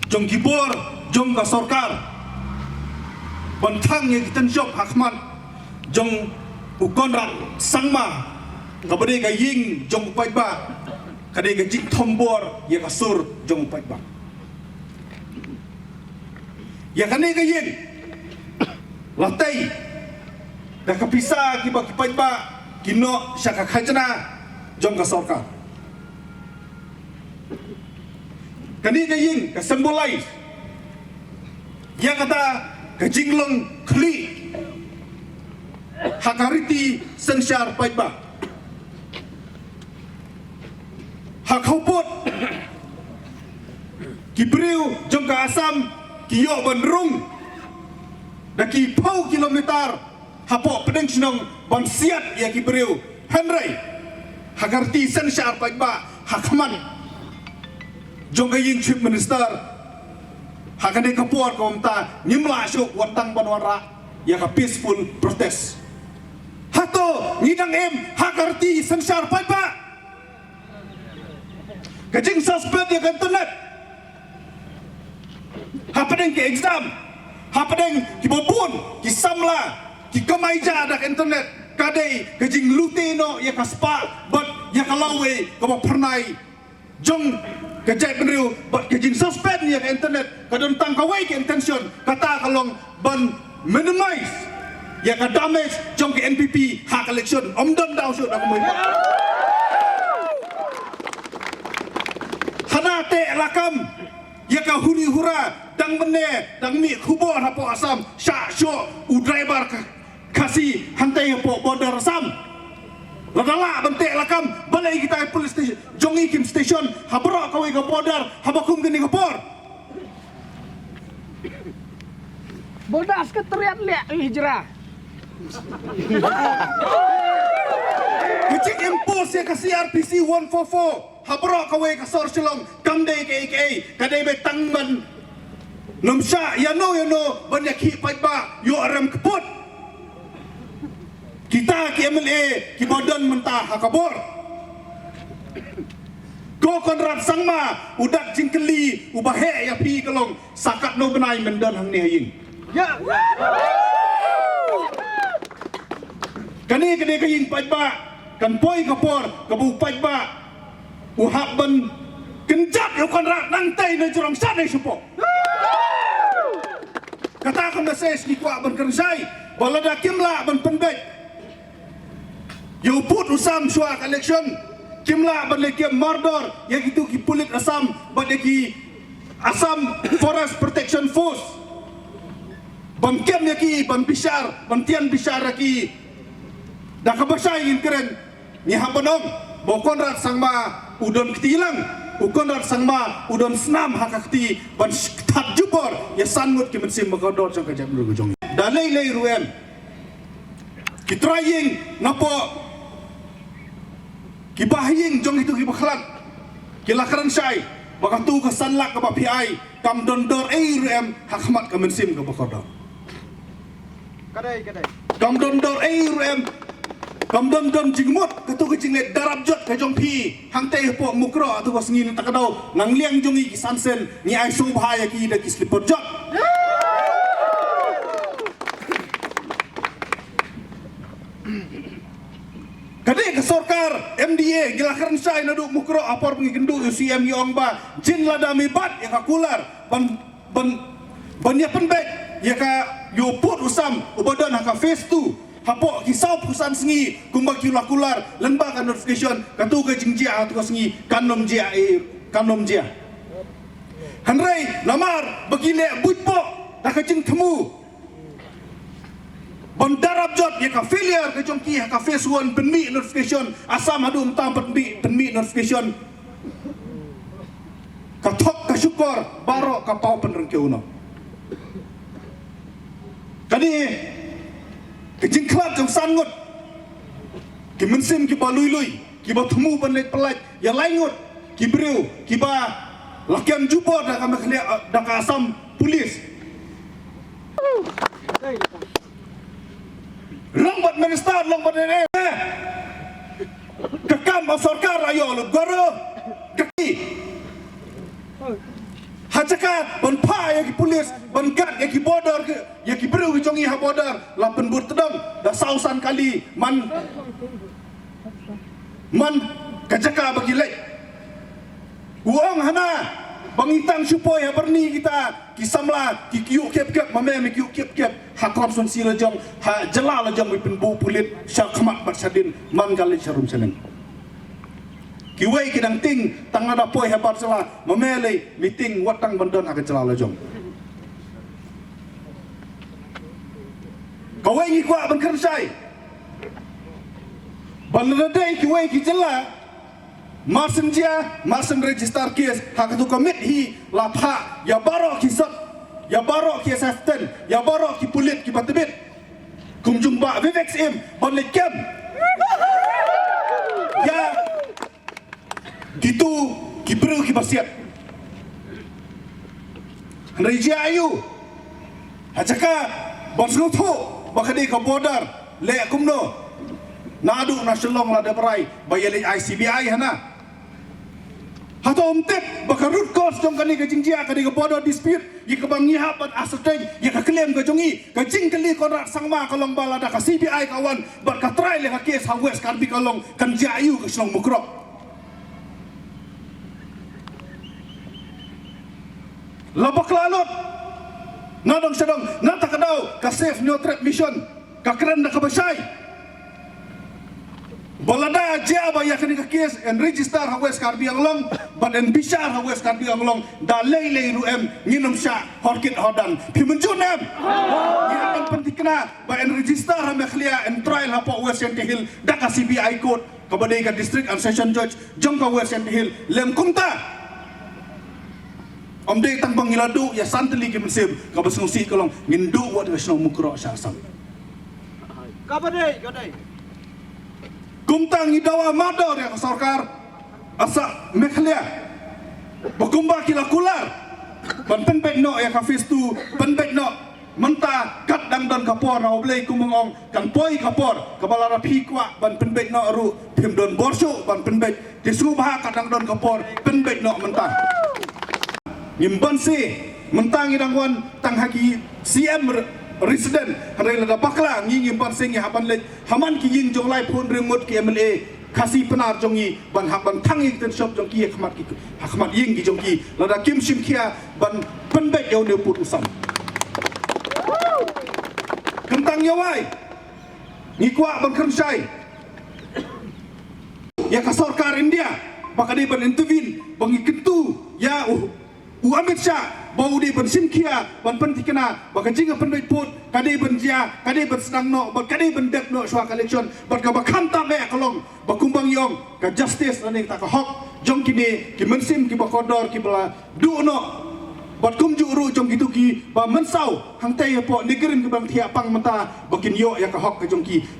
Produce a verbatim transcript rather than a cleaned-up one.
jong ki bor jong ka sorkar ban thang ïa ki tynshop ha khmat jong u Conrad Sangma, kaba dei ka ïing jong u paidbah, ka dei ka jingthombor ïa ka sur jong u paidbah. Ïa kane ka ïing la tei da ka pisa kiba ki paidbah ki noh sha ka khajna jong ka sorkar. Kane ka ïing ka symbolize ïa kata ka jinglong khlieh ha ka riti synshar paidbah. Ha khawpud ki briew jong ka Assam ki ïoh ban rung da ki phew kilometer hapoh pdeng shnong ban siat ïa ki briew. Hynrei ha ka riti synshar paidbah ha khmat jong ka ïing Chief Minister ha kane ka por ka umta ngim lah shuh wat tang ban wanrah ïa ka peaceful protest. Hato ngi dang im ha ka riti synshar paidbah? Ka jingsuspend ïa ka internet hapdeng ki exam, hapdeng kiba bun ki samla ki kamai ja da ka internet, ka dei ka jinglute noh ïa ka spah bad ïa ka lawei kaba phyrnai jong ka jaitbynriew. Bad ka jingsuspend ïa ka internet ka don tang kawei ka intention, kata ka long ban minimize ïa ka damage jong ka N P P ha ka election. Ym don daw shuh da kumno. Hana te lakam ïa ka huri hura dang mynne dang mih khubor hapoh Assam, shah shuh u driver ka Khasi hangtei hapoh border Assam. Lada lah ban te lakam, balei kita police station jong ngi kim station ha baroh kawei ka border haba kum kane ka por? Border Secretariat leh hijra. Ka jing impose ïa ka C R P C one four four ha baroh kawei ka sor Shillong kam dei kaei kaei, ka dei beit tang ban nym shah ïano ïano ban ïakhih paidbah ïoh rem kput. Kita ki M L A kiba don mynta ha ka bor. Ko Conrad Sangma, u dak jingkylli uba heh ïa phi ka long, sa katno bnai men don hangne ha ïing? Kane, kane ka ïing paidbah kan poi ka por kaba u paidbah u hap ban kynjat ïa u Conrad nangtei na jrong shane shapoh. Kata ka message ngi kwah ban kren shai ba lada kim lah ban pynbeit ïa u pud u sam shuwa ka election, kim lah ban leh kem mardor ïa kitu ki pulit Assam bad ïa ki Assam Forest Protection Force. Ban kem ïa ki, ban bishar, ban tian bishar ïa ki. Da kaba shai ngin kren, ngi hap ban ong ba u Conrad Sangma u don kti lang, u Conrad Sangma u don snam ha ka kti ban kthat jubor ïa san ngut ki mynsiem ba kordor jong ka jaitbynriew ka jong ngi. Da lei lei ruh em ki trai ïing napoh ki bahaïing jong kitu kiba khlad ki la kren shai ba katu ka san lak kaba phi ai kam don dor ei ruh em ha khmat ka mynsiem kaba kordor. Ka dei, ka dei. Kam don dor ei ruh em. Kam don don jingmut katu ka jingleh darap jot ka jong phi hangtei hapoh Mukroh, atu ka sngi na ta ka daw nang liang jong ngi ki san sen ngi ai sngewbha ïa ki da ki slipper jot. Ka dei ka sorkar M D A ngi la kren shai naduh Mukroh ha por ba ngi kynduh ïa u C M, ngi ong ba jin lada me bat ïa ka kular ban, ban, ban ïa pynbeit ïa ka, ïa u pud u sam uba don ha ka phase two hapoh ki saw phew san sngi kumba ki la kular lyngba ka notification, katu ka jingjia ha tu ka sngi kan ym jia, eh, kan ym jia. Hynrei namar ba ki leh buit poh da ka jingthmu ban darap jot ïa ka failure ka jong ki ha ka phase one pynmih notification, Assam haduh mynta pynmih, pynmih notification. Ka thok ka shukor baroh ka paw pynrem kiew noh. Kane ka jingkhlad jong san ngut ki mynsiem kiba lui lui, kiba thmu ban leit pyllait ïa lai ngut ki briew kiba la kem jubor da ka Meghalaya, da ka Assam Police. Long bad minister, long bad M L A. Ka kam ba sorkar la ïoh lut goro. Ka ki. Ka jaka ban phah ïa ki pulit ban guard ïa ki border, ïa ki briew ki jong ngi ha border, la pynbud tdong da saw san kali man man ka jaka ba ki leit. U ong hana ba ngi tang shu poi ha Byrni kita ki samla ki kyiuh kep kep, ma me me kyiuh kep kep ha constituency la jong, ha jylla la jong, me pynbuh pulit sha khmat bad sha dien man ka leit sha rum sha neng. Kiwei ki dang tieng tang lada poi ha bar jylla, ma me lei meeting wat tang ban don ha ka jylla la jong. Kawei ngi kwah ban kren shai ba lada dei kiwei ki jylla, mar shen jia, mar shen register case ha katu ka miet hi, la phah ïa baroh ki sat, ïa baroh ki assistant, ïa baroh ki pulit kiba tbit. Kumjuh ba Vivek Syiem ban leit kem ïa kitu ki briew kiba siat. Hynrei jia aiu? Ha jaka ban sngewthuh ba ka dei ka border, leh kumno? Naduh na Shillong la dep rai ba ïa leit I C B I hana. Hato ym tip ba ka root cause jong kane ka jingjia ka dei ka border dispute, ïa kaba ngi hap ban ascertain ïa ka claim ka jong ngi? Ka jingkylli Conrad Sangma ka long ba lada ka C B I ka wan bad ka trial ïa ka case ha West Karbi ka long, kan jia aiu ka shnong Mukroh? La bakla lut. Na dong sha dong, na ta ka daw ka Safe No Trap Mission ka kren da kaba shai ba lada jia ba ïa kane ka case yn register ha West Karbi Anglong bad yn bishar ha West Karbi Anglong, da lei lei ruh em ngin ym shah horkit hordan. Phi mynjur em? Ngi hap ban pynthikna ba yn register ha Meghalaya, yn trial hapoh West Jaintia Hills da ka C B I court, kaba dei ka District and Session Judge jong ka West Jaintia Hills. Lym kumta, ym dei tang ba ngi la duh ïa san tylli ki mynsiem, kaba sngewsih ka long ngin duh wat ka shnong Mukroh sha Assam. Kaba dei, kaba dei. Kumta ngi dawa mardor ïa ka sorkar Assam, Meghalaya, ba kumba ki la kular ban pynbeit noh ïa ka phase two, pynbeit noh mynta. Kat dang don ka por, ha U Blei kum ong, kan poi ka por kaba lada phi kwah ban pynbeit noh ruh phim don bor shuh ban pynbeit. Te sngewbha, kat dang don ka por, pynbeit noh mynta. Ngim banse, mynta ngi dang wan tang ha ki C M re-, resident, hynrei lada bakla ngi, ngim banse ngi hap ban leit ha man ki ïing jong laiphew hynriew ngut ki M L A Khasi Pnar jong ngi ban hap ban thang ïa ki tin shop jong ki ha khmat ki, ha khmat ïing ki jong ki, lada kim shim khia ban pynbeit ïa une u pud u sam. Kyntang ïa wai, ngi kwah ban kren shai ïa ka sorkar India ba ka dei ban intervene, ba ngi kyntu ïa u u Amit Shah ba u dei ban shim khia ban pynthikna ba ka jingpynbeit pud ka dei ban jia, ka dei ban sdang noh bad ka dei ban dep noh shuwa ka election. Bad kaba khamtam eh ka long ba kumba ngi ong, ka justice lane kata ka hok jong kine ki mynsiem kiba kordor kiba la duh noh, bad kumjuh ruh jong kitu kiba mynsaw hangtei hapoh NEIGRIHMS kiba thiah pang mynta, ba kin ïoh ïa ka hok ka jong ki.